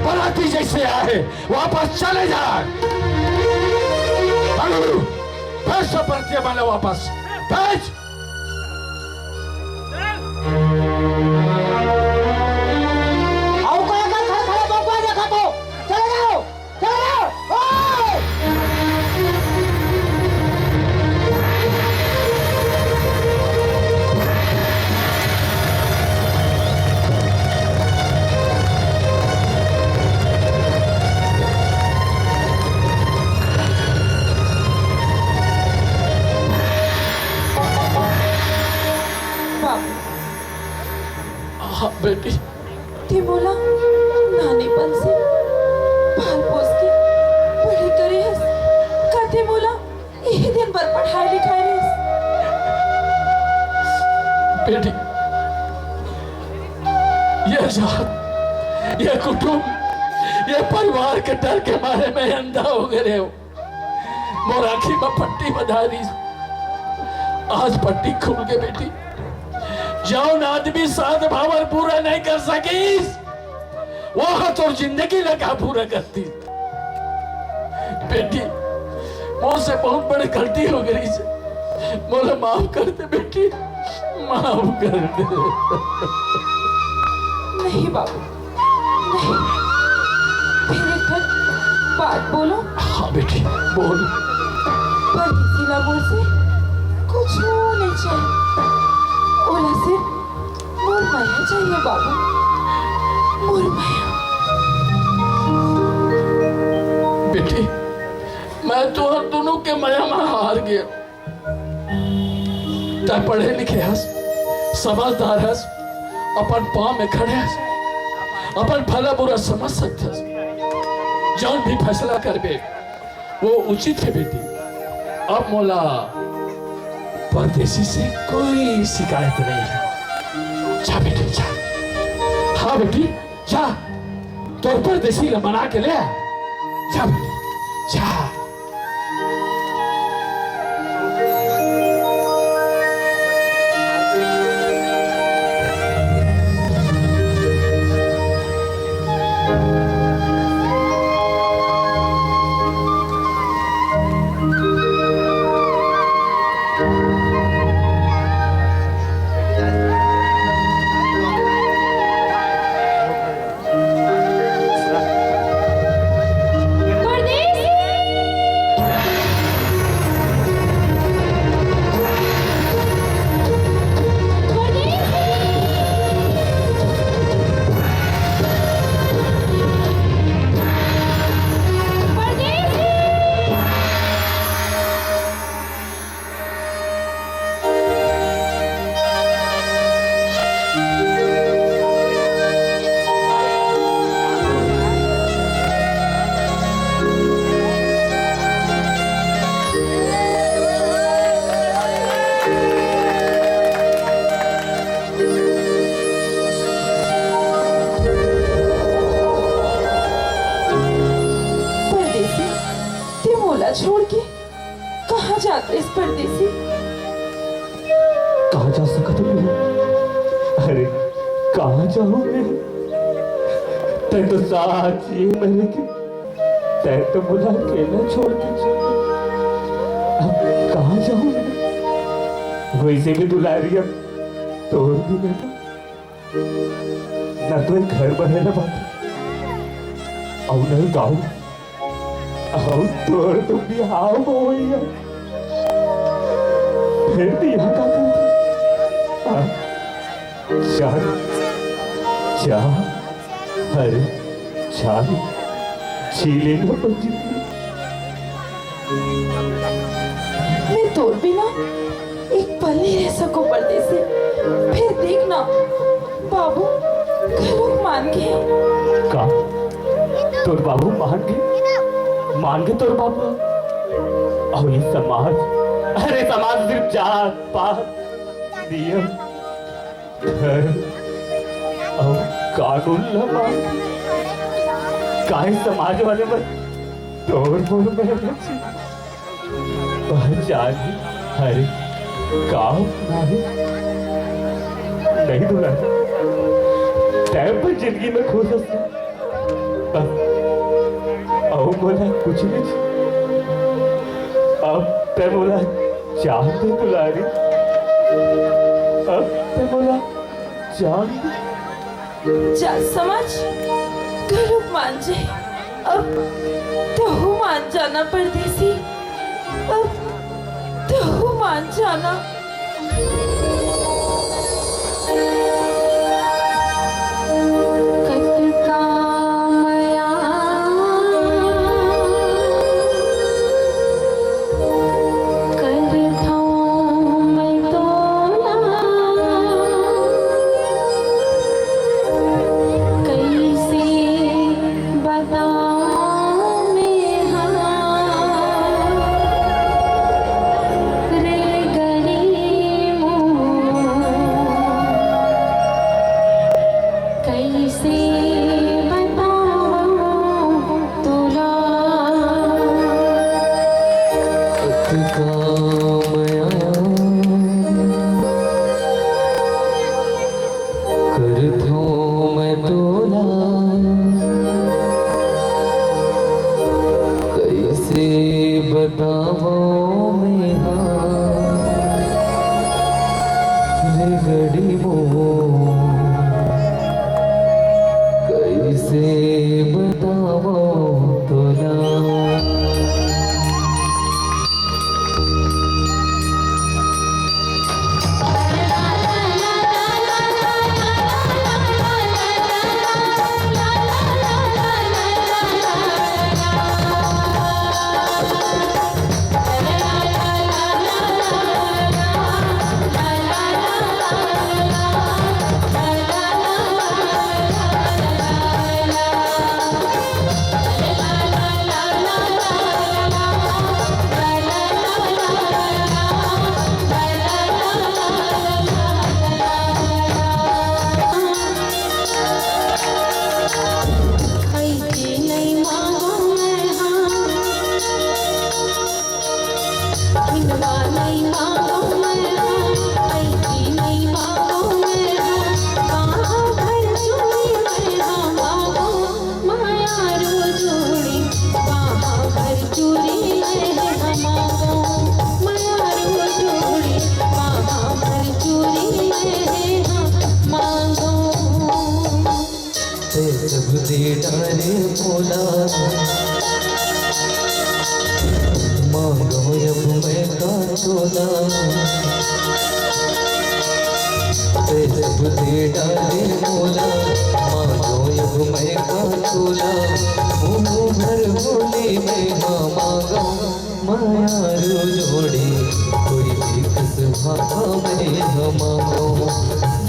बराती जैसे आए, वापस चले जाए। बाबू, भेज सब बरातिया वाले वापस, भेज। आओ, कहाँ का खड़ा खड़ा बकवास देखा तो? चले जाओ। बाबू। हाँ बेटी। ते मोला नानीपन से पाल पोस के बड़े करे हस, का ते मोला इही दिन बर पढ़ाई लिखाई रहिस? बेटी, ये जात, ये कुटुंब, ये परिवार के डर के मारे मैं अंधा हो गए हूँ। मोर आँखी में पट्टी बंधा रहिस, आज पट्टी खुल के बेटी, जौन आदमी सात भाव पूरा नहीं कर सकिस, वो ह तोर जिंदगी ला का पूरा करती। बेटी, मोर से बहुत बड़े गलती हो गई से, मोला माफ कर दे बेटी, माफ कर दे। नहीं बाबू, नहीं, फिर एक ठन बात बोलो। हाँ बेटी, बोल। परदेसी ला मोर से कुछ नहीं चाहिए, ओला सिर्फ मोर मया चाहिए बाबू, मोर मया। बेटी, मैं तुहर दोनों के मया में हार गया। तै पढ़े लिखे हस, समझदार हस, अपन पाँव में खड़े हस, अपन भला बुरा समझ सकथस। जौन भी फैसला करबे, वो उचित हे बेटी। अब मोला परदेसी से कोई शिकायत नहीं हे। जा बेटी, जा। हाँ बेटी, जा। तोर परदेसी ला मना के ले आ। जा बेटी, जा। परदेसी, ते मोला छोड़ के कहाँ जात रहिस परदेसी? कहाँ जा सकत हूँ मैं? अरे, कहाँ जाऊँ मैं? तैं तो साथ ये मरे के, तैं तो मोला अकेला छोड़ के चल दे। अब कहाँ जाऊँ मैं? वैसे भी दुलारी अब तोर भी नहीं। ना तो एक घर बने ना बात, अउ नहीं गाँव। अउ तोर तो बिहाव होवइया। फिर भी यहाँ का करती? हाँ? चार, चार, अरे, चार, जी लेना पंडित जी। मैं तोर बिना एक पल नहीं रह सको परदेसी। फिर देख ना, बाबू घलोक मान गे। का? तोर बाबू मान गे? मान गे तोर बाबू? अउ ये समाज, अरे समाज सिर्फ जात पात, नियम, धर्म अउ कानून ल मान। काहे समाज वाले मन तोर मोर मेहनत से पहचान ही हरे का अपना है? नहीं दुलारी, तैं अपन जिंदगी में खुश हस। बस, अउ मोला कुछ नहीं। अब तैं मोला जान दे दुलारी, अब तैं मोला जान दे। जा समाज, घलोक मान जाए। अब तहू मान जाना परदेसी, अब तहू मान जाना। कतका मया करथौं मैं तोला, कइसे बतावं मेंहा रे गरी मोर, कइसे बतावं तोला। अतका मया करथौं मैं तोला, कइसे बतावं मेंहा रे गड़ी मोर, कइसे बतावं तोला। डारे मोला, मांगो अब मैं का तोला। पैर बुद्धि डारे मोला, मांगो अब मैं का तोला। मुंह भर बोली मैं हाँ मांगो, मयारू जोड़ी कोई भी कस भाखा मैं हाँ मांगो।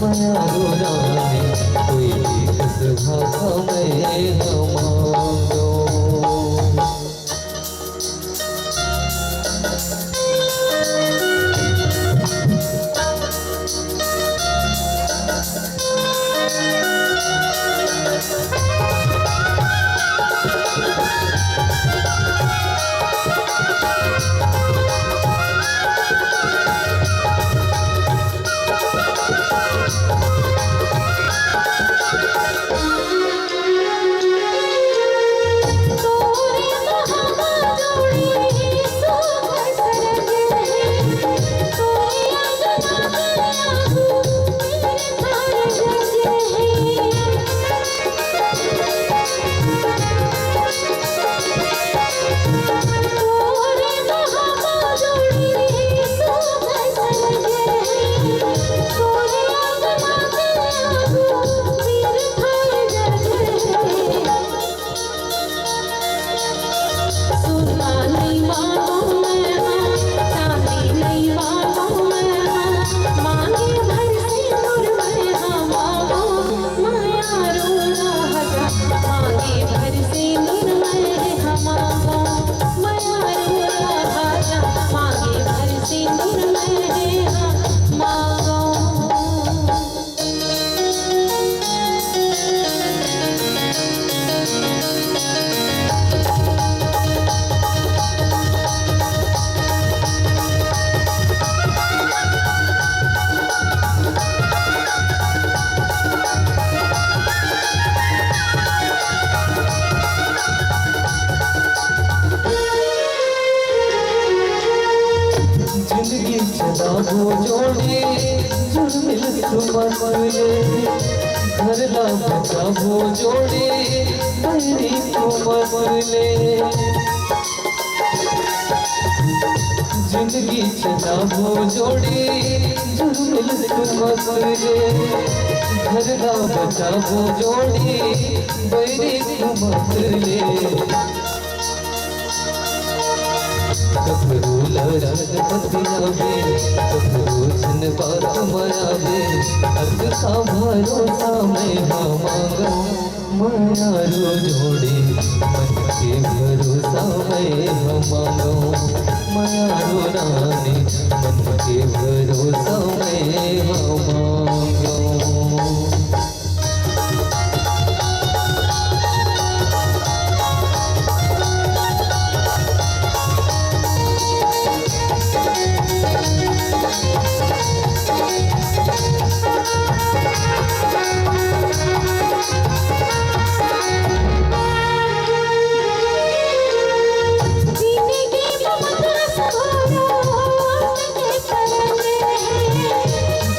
मयारू रानी कोई भी कस भाखा मैं हाँ मांगो। जिंदगी चलाबो जोड़ी, जुर्मिल सुमन ले। घर ला बचाबो जोड़ी, बैरी सुमन ले। जिंदगी चलाबो जोड़ी, जुर्मिल सुमन ले। घर ला बचाबो जोड़ी, बैरी सुमन ले। ककरो लरन पतियाबे, ककरो झन बात मयाबे, अतका भरोसा मैं हा मांगो, मयारो जोड़ी मन के भरोसा मैं हा मांगो, मयारो रानी मन के भरोसा मैं हा मांगो।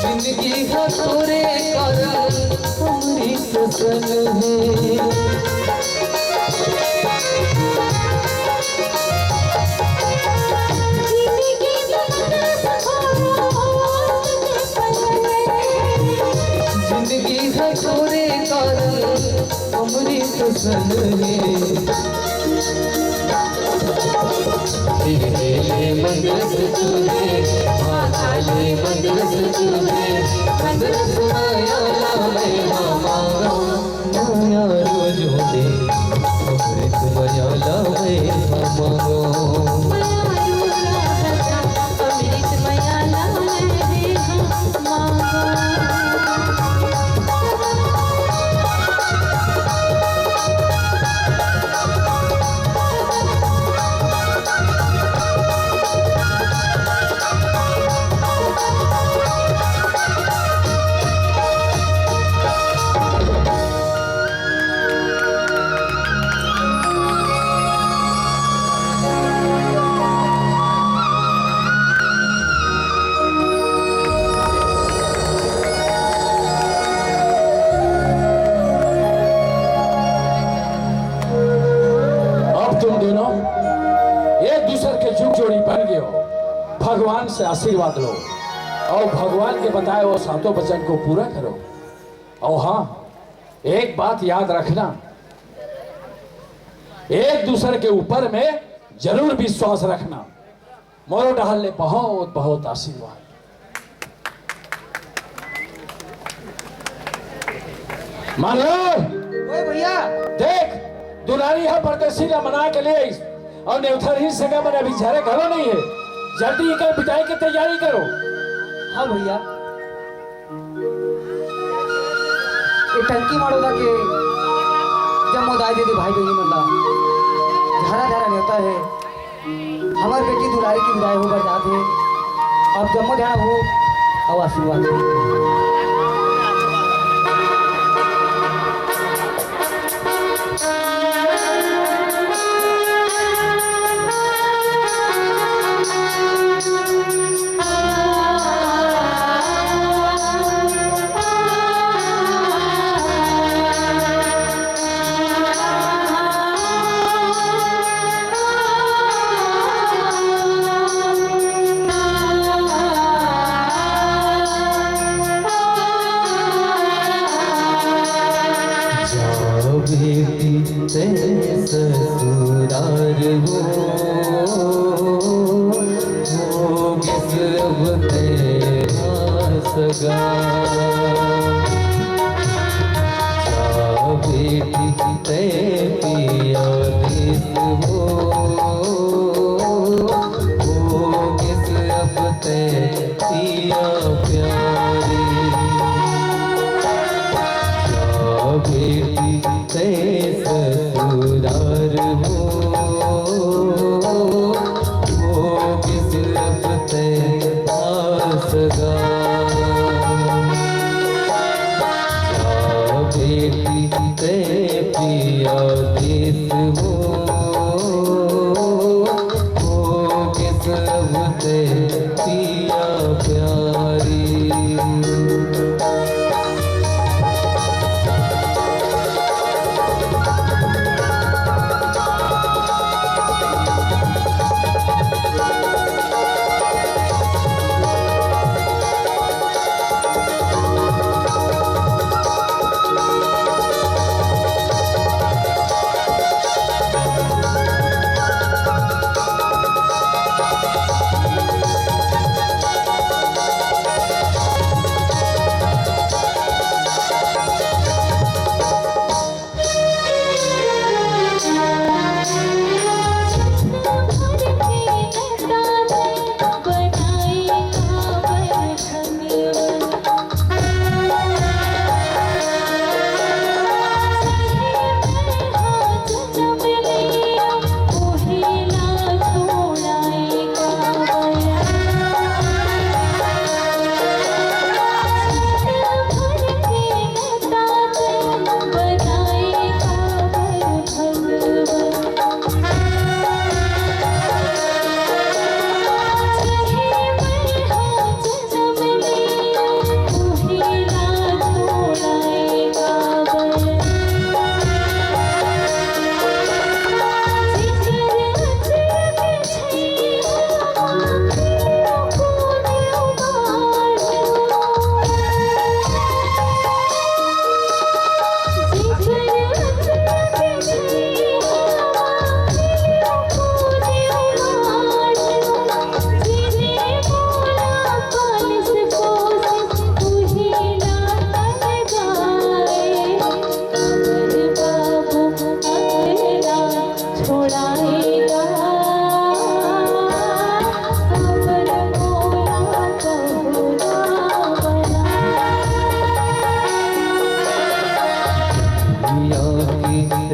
जिंदगी हा तोरे कारण अमृत सन हे। जिंदगी हा तोरे कारण अमृत सन हे। तेरे ले मंगस चूहे, माता ले मंगस चूहे, मंगस माया ला मैं हा मांगो, माया रो जोड़े, अमृत माया ला मैं हा मांगो। तुम दोनों एक दूसर के जुग जोड़ी बन गए हो। भगवान से आशीर्वाद लो और भगवान के बताए वो सातों वचन को पूरा करो। और हाँ, एक बात याद रखना, एक दूसर के ऊपर में जरूर विश्वास रखना। मोरो डहर ले बहुत बहुत आशीर्वाद। मान लो। ओए भैया। देख, दुलारी ह परदेसी ला मना के ले आइस अउ नेवथरहीन सगा मन अभी झरे घलो नहीं है। जल्दी इकर बिदाई के तैयारी करो। हाँ भैया। ये टंकी माड़ो दा के जम्मो दाई दीदी भाई बहिनी मन ला झरा झरा नेवता है। हमर बेटी दुलारी के बिदाई होबर जात हे। अब जम्मो झन हो अउ आशीर्वाद दे। जा बेटी तैं ससुरार हो, होगिस अब तैं सगा। जा बेटी तैं पिया देस हो, होगिस अब तैं पिया प्यारी। जा बेटी तैं ससुरार हो, होगिस अब तैं सगा। जा बेटी तैं पिया देस हो, होगिस अब तैं पिया प्यारी।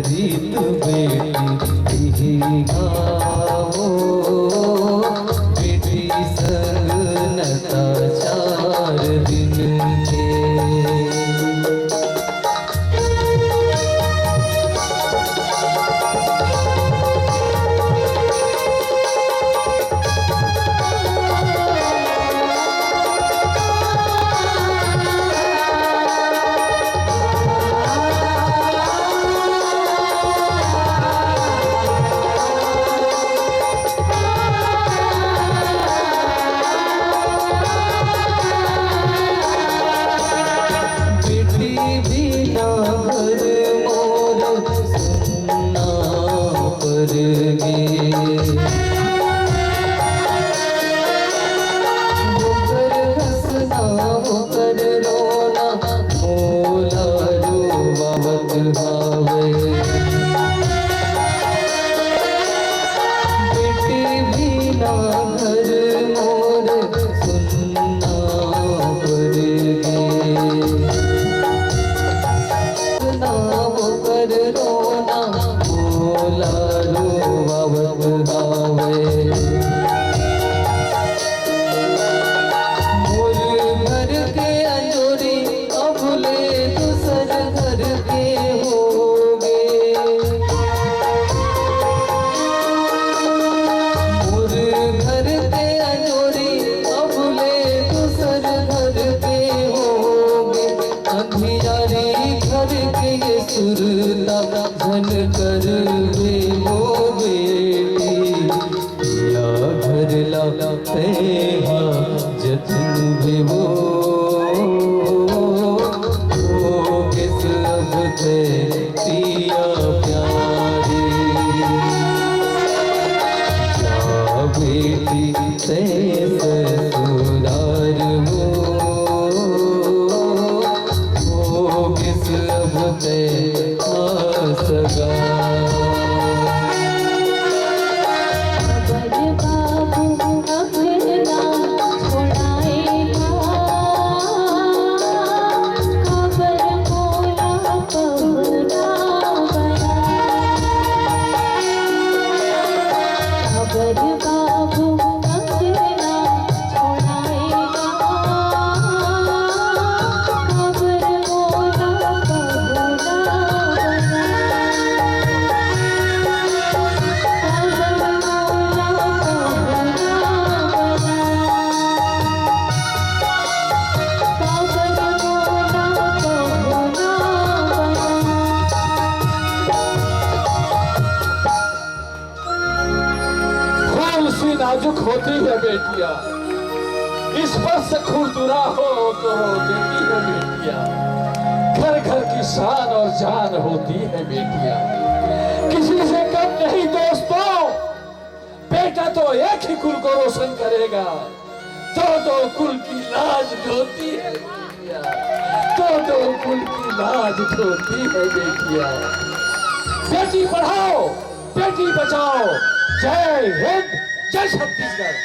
रीत बेटी बिहाओ, बेटी संग नता चार दिन के। ओकर हंसना, ओकर रोना, मोला रोवावत हावय। बेटी बिना घर मोर सुन्ना पड़ गे। ना ओकर रोना, मोला रोवावत हावय। मोर घर के अंजोरी अब ले दूसर घर के होगे। मोर घर के अंजोरी अब ले दूसर घर के होगे। अंधियारी घर के ये सुरता झन करबे ओ बेटी, या घर ला तेहा जतन बे ओ, ओ किस अब ते पिया प्यारी, जा बेटी ते ससुरार हो। ओ किस अब ते आसगा। अबर बाबू अखना छोड़ाएगा, अबर मोला पहुना बना। अबर बाबू अखना फूल सी नाजुक होती है बेटियां, स्पर्श खुरदुरा हो तो रो देती है बेटियां। घर घर की शान और जान होती है बेटियां, किसी से कम नहीं दोस्तों। बेटा तो एक ही कुल को रोशन करेगा, दो दो कुल की लाज ढोती है बेटियां, दो दो कुल की लाज ढोती है बेटियां। बेटी पढ़ाओ, बेटी बचाओ। जय हिंद, जय छत्तीसगढ़।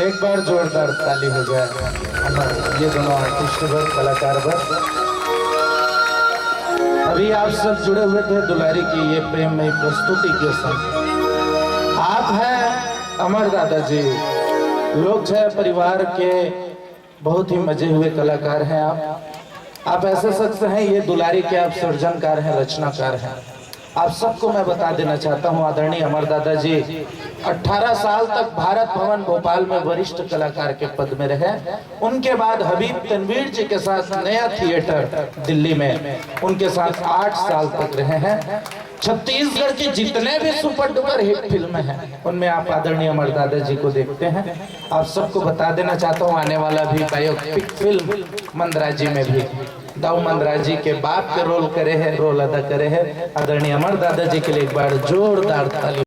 एक बार जोरदार ताली हो जाए हमर ये दोनों आर्टिस्ट बर, कलाकार बर। अभी आप सब जुड़े हुए थे दुलारी की ये प्रेममयी प्रस्तुति के संग। आप हैं अमर दादा जी, लोक छाया परिवार के बहुत ही मजे हुए कलाकार हैं आप। आप ऐसे शख्स हैं, ये दुलारी के आप सृजनकार हैं, रचनाकार हैं। आप सबको मैं बता देना चाहता हूं, आदरणीय अमर दादा जी अठारह साल तक भारत भवन भोपाल में वरिष्ठ कलाकार के पद में रहे। उनके बाद हबीब तनवीर जी के साथ नया थिएटर दिल्ली में उनके साथ आठ साल तक रहे हैं। छत्तीसगढ़ के जितने भी सुपर डुपर हिट फिल्म हैं, उनमें आप आदरणीय अमर दादा जी को देखते हैं। आप सबको बता देना चाहता हूँ, आने वाला भी बायोपिक फिल्म मंदराजी में भी दाऊ मंदराजी के बाप के रोल करे है, रोल अदा करे है आदरणीय अमर दादा जी के लिए एक बार जोरदार ताली।